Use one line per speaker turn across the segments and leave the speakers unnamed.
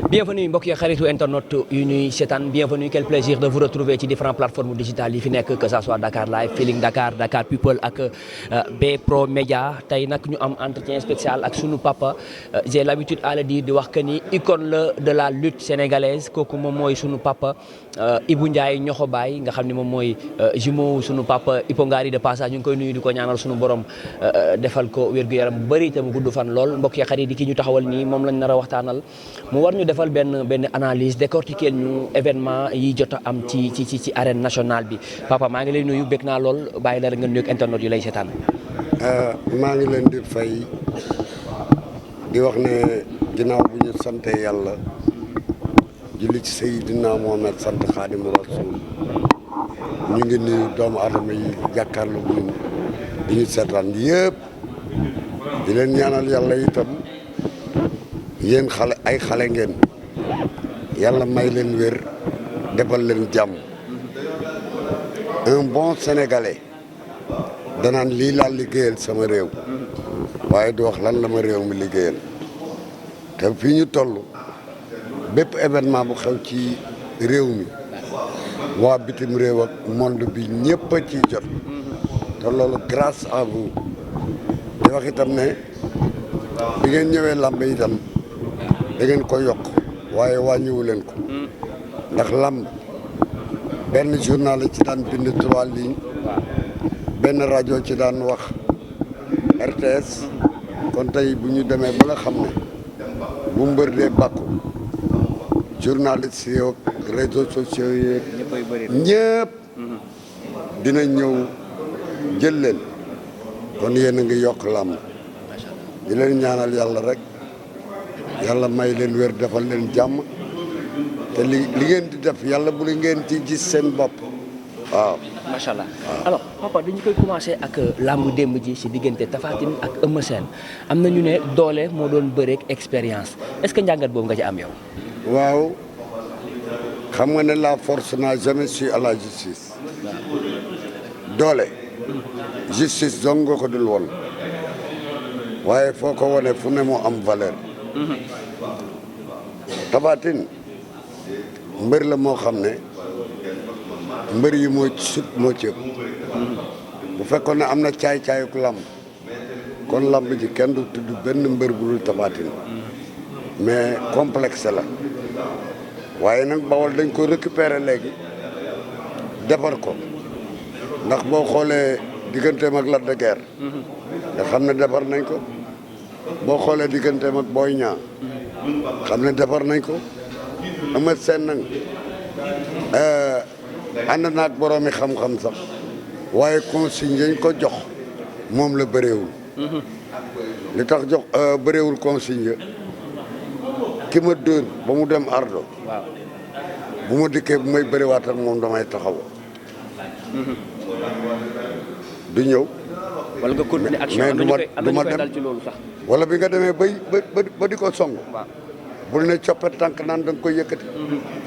Bienvenue mbokk yi xaritu internet yu ñuy seetaan bienvenue, quel plaisir de vous retrouver ci différentes plateformes digitales yi fi nekk, que ça soit Dakar Live, Feeling Dakar, Dakar People ak Bprod Média. Tey nag ñu am entretien spécial ak sunu papa, j'ai l'habitude à le dire di wax que ni icône la de la lutte sénégalaise. Kooku moom mooy sunu papa Ibou Ndiaye Ñoxo Baay nga xam ne moom mooy jumeau sunu papa Ipo Ngari. De passage ñu ngi koy nuyu di ko ñaanal sunu borom defal ko wér-gu-yaram bu bëri te mu gudd fan lool. Mbokk yi xarit yi ki ñu taxawal nii moom lañ nar a waxtaanal, mu war ñu defal benn analyse décortiquer ñu événement yi jot a am ci arène nationale bi. Papa maa ngi lay nuyu, bég naa lool, bàyyi la rek nga nuyoog internet yu lay seetaan.
maa ngi leen di fay di wax ne ginnaaw bu ñu sante yàlla julli ci Seydina Mohamed sant Xaadimu Rasuul, ñu ngi nuyu doomu adama yi jàkkaarloo bu ñun di ñu seetaan yëpp, di leen ñaanal yàlla itam yéen ay xale ngeen, yàlla may leen wér defal leen jàmm. Un bon sénégalais danaan lii laa liggéeyal sama réew waaye du wax lan la ma réew mi liggéeyal. te fii ñu toll bépp événement bu xew ci réew mi waa bitim réew ak monde bi ñëpp a ciy jot, te loolu grâce à vous. di wax itam ne bi ngeen ñëwee làmb itam da ngeen ko yokk waaye wàññiwu leen ko, ndax làmb benn journal ci daan bind 3 lignes, benn rajo ci daan wax RTS. kon tey bu ñu demee ba nga xam ne bu mbër dee bàkku journaliste yi ak réseaux sociaux yi ñëpp dina ñëw jël leen, kon yéen a ngi yokk làmb. di leen ñaanal yàlla rek yàlla may leen wér defal leen jàmm, te li ngeen di def yàlla bu ngeen ci gis seen bopp. waaw
macha allah. Alors papa dañu koy commencé ak làmb démb ji ci diggante Tapha Tine ak Eumeu Sène. am na ñu ne doole moo doon bëreek expérience, est-ce que njàngat boobu nga ci am yow.
waaw xam nga ne la force n'a jamais su à la justice. doole justice dong nga ko dul woon, waaye foo ko wone fu ne moo am valeur. Tapha Tine mbër la moo xam ne mbër yi moo sut moo ci ëpp. bu fekkoon ne am na caay-caayuk làmb kon làmb ji kenn du tudd benn mbër bu dul Tapha Tine, mais complexe la. waaye nag Bawol dañ ko récupérer léegi defar ko, ndax boo xoolee digganteem ak Lac de Guiers nga xam ne defar nañ ko, boo xoolee digganteem ak Boy Niang xam ne defar nañ ko. Eumeu Sène nag ànd naag boroomi xam-xam sax, waaye consigne yañ ko jox moom la bëreewul. li tax jox bëreewul consigne ki ma dóor ba mu dem ardo bu ma dikkee bu may bëriwaat ak moom damay taxaw du ñëw.
wala nga continuer action
mais du ma dem
ci loolu sax.
wala bi nga demee ba di ko song. bul ne coppet tànk naan da nga koy yëkkati.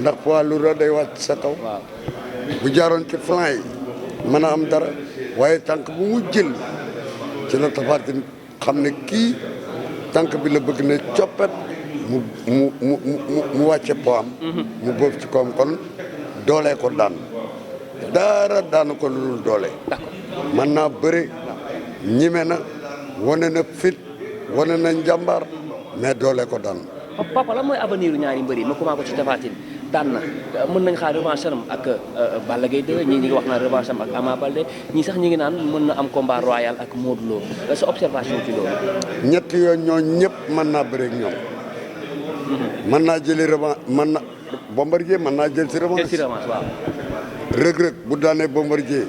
ndax poids lourd day wàcc sa kaw. bu jaaroon ci flanc yi mën a am dara, waaye tànk bu mu jël ci la Tapha Tine xam ne kii tànk bi la bëgg ne coppet mu wàcce poids am. mu boof ci koom, kon doolee ko daan dara daanu ko lu dul doole. mën naa bëre, ñime na, wane na fit, wane na njàmbaar, mais doole ko daan.
papa la mooy avenir ñaari mbër yi ma commencé ko ci Tapha Tine daan na mën nañ xaar revanche am ak Balla Gaye 2, ñii ñi ngi wax naa revanche am ak Ama Baldé, ñii sax ñi ngi naan mën na am combat royal ak Modou Lo. sa observation ci loolu.
ñett yoon ñoo ñëpp mën naa bëre ak ñoom. mën naa jëli revanche, mën na Bombardier mën naa jël si revanche.
waaw.
Rëg-rëg bu daanee Bombardier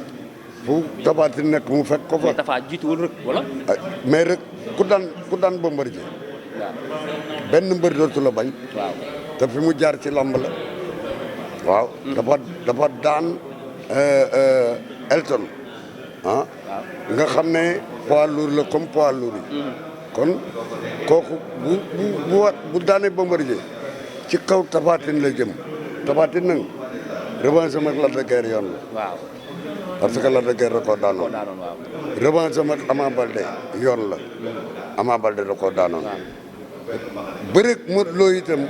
fu Tapha Tine nekk mu fekk ko fa.
mais Tapha jiituwul rek wala.
mais rek ku daan Bombardier.
waaw.
benn mbër dootu la bañ.
waaw.
te fi mu jaar ci lamb la. waaw. dafa daan Elton. nga xam ne poids lourd la comme poids lourd yi. kon kooku bu daanee Bombardier ci kaw Tapha Tine la jëm. Tapha Tine nag revanche am ak Lac de Guiers yoon la.
waaw.
parce que Lac de Guiers da koo daanoon. revanche am ak Ama Baldé yoon la. Ama Baldé da koo daanoon. bëreeg Modou Lo itam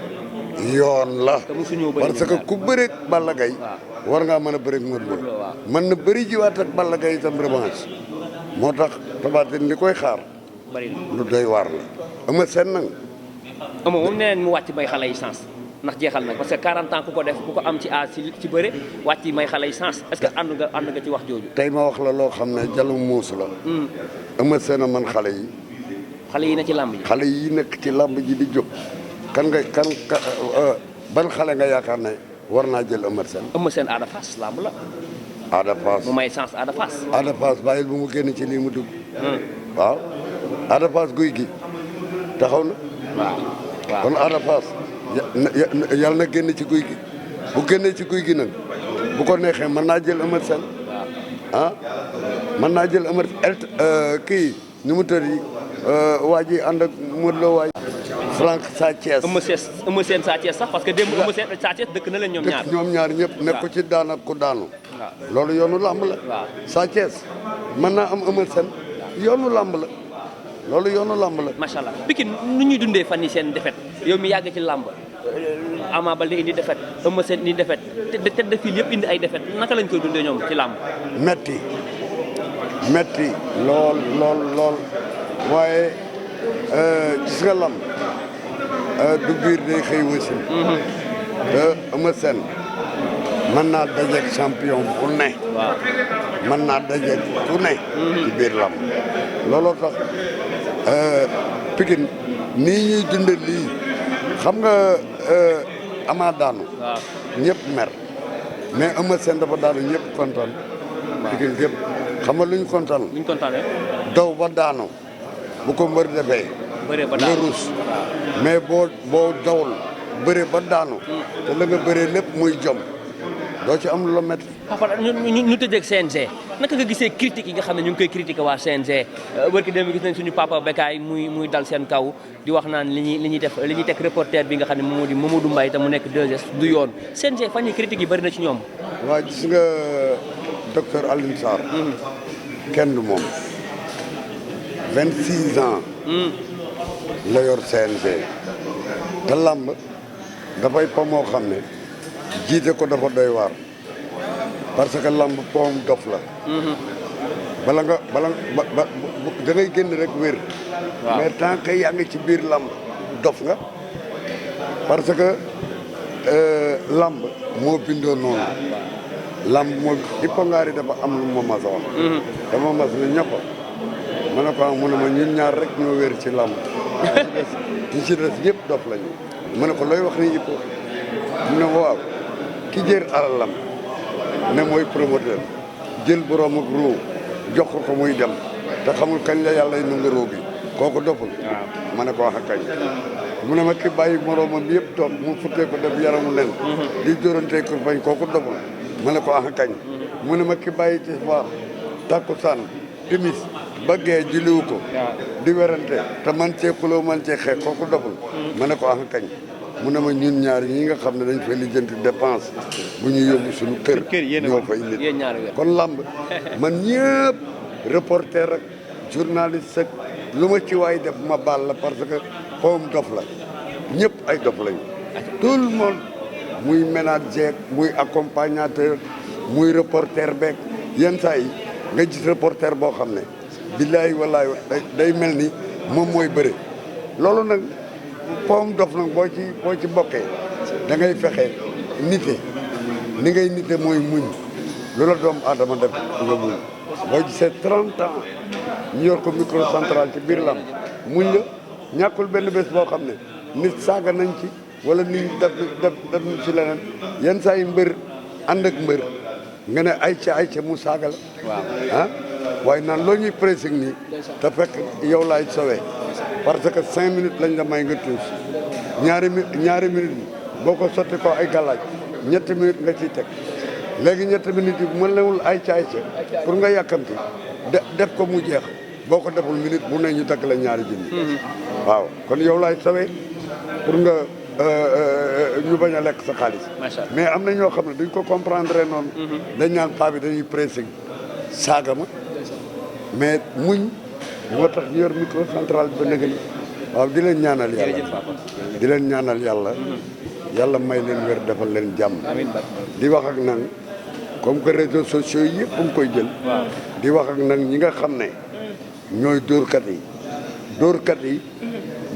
yoon la
te mosuñoo bëri
parce que ku bëreeg Balla Gaye war ngaa mën a bëreeg Modou Lo mën na bëri jiwaat ak Balla Gaye itam revanche moo tax Tapha Tine li koy xaar
bëri na
lu doy waar la ama seen nag
moom nee nañ mu wàcc may xale yi chance ndax jeexal nag parce que 40 ans ku ko def ku ko am ci âge ci bëre wàcc may xale yi chance est-ce que ànd nga ci wax jooju.
tey ma wax la loo xam ne jalu muus la ama seen a man xale yi
na ci làmb ji.
xale yi nekk ci làmb ji di jóg kan ban xale nga yaakaar ne war naa jël Eumeu Sène.
Eumeu Sène Ada Fass làmb la.
Ada Fass
mu may chance Ada Fass.
Ada Fass bàyyil bu mu génn ci lii mu dugg. waaw Ada Fass guy gi taxaw na. waaw kon Ada Fass yàlla na génn ci guy gi bu génnee ci guy gi nag bu ko neexee mën naa jël Eumeu Sène. ah mën naa jël Eumeu kii nu mu tëdd waa ji ànd ak Modou Lo waay. Frank Sa Thiès.
Eumeu Sène Sa Thiès sax parce que démb Eumeu Sène Sa Thiès dëkk na leen ñoom ñaar.
ñoom ñaar ñëpp nekk ko ci daan ak ku daanu. loolu yoonu làmb la. Sa Thiès mën naa am Eumeu Sène yoonu làmb la loolu yoonu làmb la.
macha allah Pikine nu ñuy dundee fan yi seen defet yow mi yàgg ci làmb Ama Baldé indi defet Eumeu Sène indi defet te de fil yëpp indi ay defet naka lañ koy dundee ñoom ci làmb.
metti lool waaye gis nga làmb du biir day xëy wasin te Eumeu Sène mën naa dajeeg champion bu ne.
waaw
mën naa dajeeg ku ne. ci biir làmb looloo tax Pikine nii ñuy dunde lii xam nga Ama daanu.
waaw
ñëpp mer mais Eumeu Sène dafa daanu ñëpp kontaan. Pikine yëpp xam nga luñ kontaan.
luñ kontaanee.
daw ba daanu bu ko mbër defee.
bëree ba
nga
daanu
rus mais boo dawul bëree ba daanu. te la nga bëree lépp muy jom doo ci am lu la métti.
papa ñu tëjee CNG naka nga gisee critiques yi nga xam ne ñu ngi koy critiquer waa CNG barki démb gis nañ suñu papa Bécaye muy dal seen kaw di wax naan li ñuy teg reporter bi nga xam ne moom moo di Mamadou Mbaye te mu nekk 2S du yoon CNG fan yi critiques yi bëri na ci ñoom.
waaw gis nga docteur Alioune Sarr. kenn du moom 26 ans. la yor CNG te làmb dafay po moo xam ne jiite ko dafa doy waar parce que làmb poom dof la. bala nga da ngay génn rek wér. mais tant que yaa ngi ci biir làmb dof nga parce que làmb moo bindoo noonu. làmb moo Ipongaari dafa am lu ma mas a wax. dama mas ne ñëpp ma ne ko mu ne ma ñun ñaar rek ñoo wér ci làmb. ñi ci des ñëpp dof lañu. ma ne ko looy wax ni Ipo mu ne waaw ki jër alalam ne mooy promoteur jël borom ak ruu jox ko muy dem te xamul kañ la yàlla nangu ruu bi kooku doful. ma ne ko wax ak kañ. mu ne ma ki bàyyi moromam yëpp toog mu futtee ko def yaramu nen. di dóorantee kurbañ kooku doful. ma ne ko wax ak kañ. mu ne ma ki bàyyi ci fa takkusaan timis ba gee julliwu ko. di werante te man cee xuloo man cee xeex kooku doful. ma ne ko wax ak kañ. mu ne ma ñun ñaar ñi nga xam ne dañ fay lijjanti dépense bu ñu yóbbu suñu kër ñoo fay nit kon làmb man ñëpp reporter ak journaliste ak lu ma ci waay def ma baal la parce que xawam dof la ñëpp ay dof lañu tout le monde muy manager muy accompagnateur muy reporter beeg yenn saa yi nga gis reporter boo xam ne billaahi wallaahi day mel ni moom mooy bëre loolu nag poom dof nag boo ci bokkee da ngay fexe nite ni ngay nite mooy muñ loola doomu aadama def nga muñ boo gisee 30 ans ñu yor ko microcentral ci biir lam muñ la ñàkkul benn bés boo xam ne nit saaga nañ ci wala nit def ci leneen yenn saa yi mbër ànd ak mbër nga ne ayca mu saaga la ah waaye naan loo ñuy pressing nii te fekk yow laay sowee parce que 5 minutes lañ la may nga tuus ñaari minutes bi boo ko sotti ko ay galaaj ñetti minutes nga ciy teg léegi ñetti minutes yi mën lewul ayca pour nga yàkkamti def ko mu jeex boo ko deful minute bu ne ñu teg la ñaari junni waaw kon yow laay sowee pour nga ñu bañ a lekk sa xaalis mais am na ñoo xam ne duñ ko comprendre noonu dañ naan paa bi dañuy pressing saaga ma mais muñ moo tax ñu yor micro central ba nëgëni waaw di leen ñaanal yàlla yàlla may leen wér defal leen jàmm di wax ak nag comme que réseaux sociaux yi yëpp nga koy jël di wax ak nag ñi nga xam ne ñooy dóorkat yi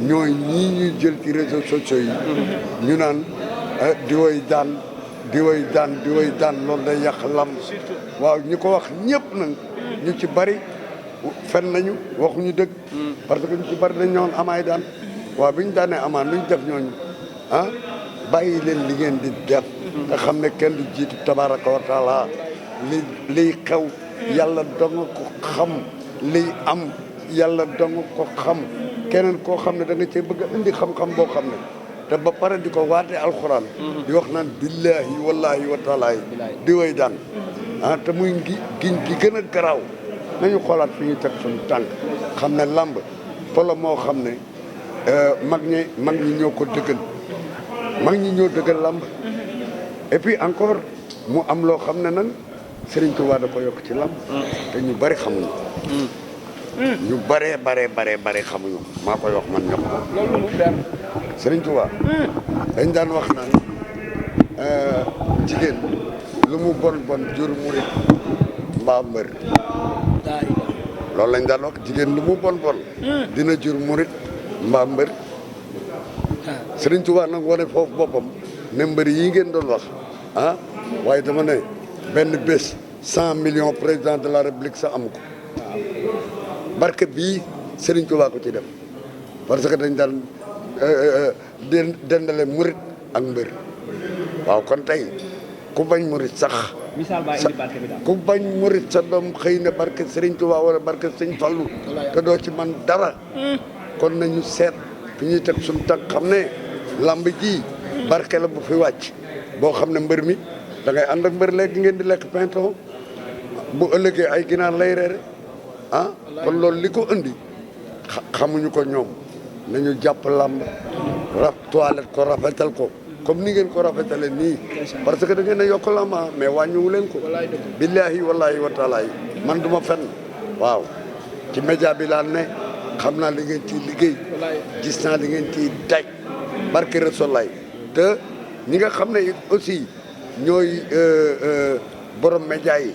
ñooy ñii ñuy jël ci réseaux sociaux yi ñu naan di way daan loolu day yàq lam waaw ñi ko wax ñëpp nag ñu ci bari fen nañu waxuñu dëgg parce que ñu ci bari dañ ñoon amaay daan waaw bi ñu daanee amaan lu ñu def ñooñu bàyyi leen li ngeen di def nga xam ne kenn du jiitu tabaraka wa taala liy xew yàlla dong ko xam liy am yàlla dong ko xam keneen koo xam ne da nga cee bëgg a indi xam-xam boo xam ne te ba pare di ko waate alxuraan di wax naan billahi wallahi wa taala di way daan te muy giñ gi gën a garaaw nañu xoolaat fi ñu teg suñu tànk xam ne làmb polo moo xam ne mag ñi ñoo ko dëggal ñoo dëggal làmb et puis encore mu am loo xam ne nag Serigne Touba da ko yokk ci làmb te ñu bari xamuñu ñu bare xamuñu maa koy wax man ñëpp
loolu mu leer
Serigne Touba dañ daan wax naan jigéen lu mu bon jur murit mbaa mbër loolu lañ daan wax jigéen lu mu bon dina jur murit mbaa mbër Serigne Touba nag wane foofu boppam ne mbër yi ngeen doon wax waaye dama ne benn bés 100 millions président de la république sa am ko barke bii Serigne Touba ko ci def parce que dañ daan dendale murit ak mbër waaw kon tey ku bañ murit sax
misaal baa indi barke bi daal
ku bañ murit sa doom xëy na barke Serigne Touba wala barke Sëñ Fallu te doo ci man dara kon nañu seet fi ñuy teg suñu tànk xam ne lamb ji barke la bu fi wàcc boo xam ne mbër mi da ngay ànd ak mbër léegi ngeen di lekk pinton bu ëllëgee ay ginaar lay reere kon loolu li ko indi xamuñu ko ñoom nañu jàpp lamb toilette ko rafetal ko comme ni ngeen ko rafetale nii parce que da ngeen a yokk lamb mais wàññiwu leen ko billahi wallahi wa taala man duma fenn waaw ci média bi laa ne xam naa li ngeen ciy liggéey gis naa li ngeen ciy daj barke Rasulaay te ñi nga xam ne aussi ñooy borom média yi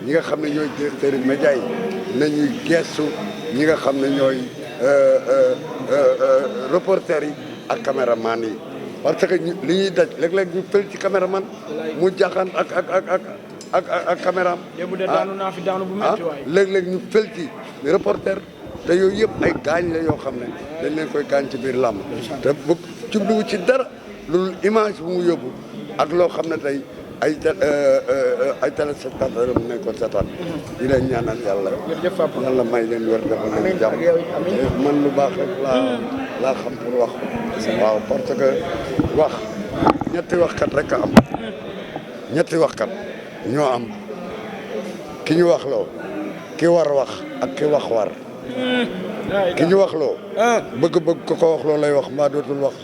ñi nga xam ne ñooy directeur yi média yi nañuy gestu ñi nga xam ne ñooy reporters yi ak caméraman yi parce que li ñuy daj léeg-léeg ñu fël ci caméraman mu jaxaan ak caméram
daanu naa fi daanu bu métti waay
léeg-léeg ñu fël ci reporter te yooyu yëpp ay gaañ la yoo xam ne dañ leen koy gaañ ci biir làmb te bu jubluwu ci dara loolu image bu mu yóbbu ak loo xam ne tey ay téléspectateur am nañ ko seetaan di leen ñaanal yàlla may leen wér dafa leen jàmm man lu baax rek laa xam pour wax waaw parce que wax ñetti waxkat rek a am ñetti waxkat ñoo am ki ñu wax loo ki war wax ak ki wax war ki ñu wax loo bëgg-bëgg ko wax loo lay wax mbaa dootul wax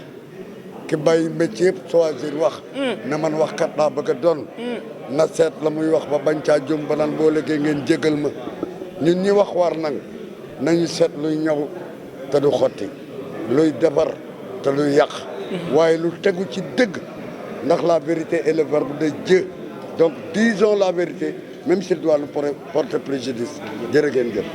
ki bàyyi métier yëpp choisir wax ne man waxkat laa bëgg a doon na seet la muy wax ba bañ caa jum ba naan boo léegi ngeen jégal ma ñun ñi wax war nag nañu seet luy ñëw te du xotti luy defar te luy yàq waaye lu tegu ci dëgg ndax la vérité est le verbe de Dieu donc disons la vérité même s'il doit nous porter préjudice jërë ngeen jëf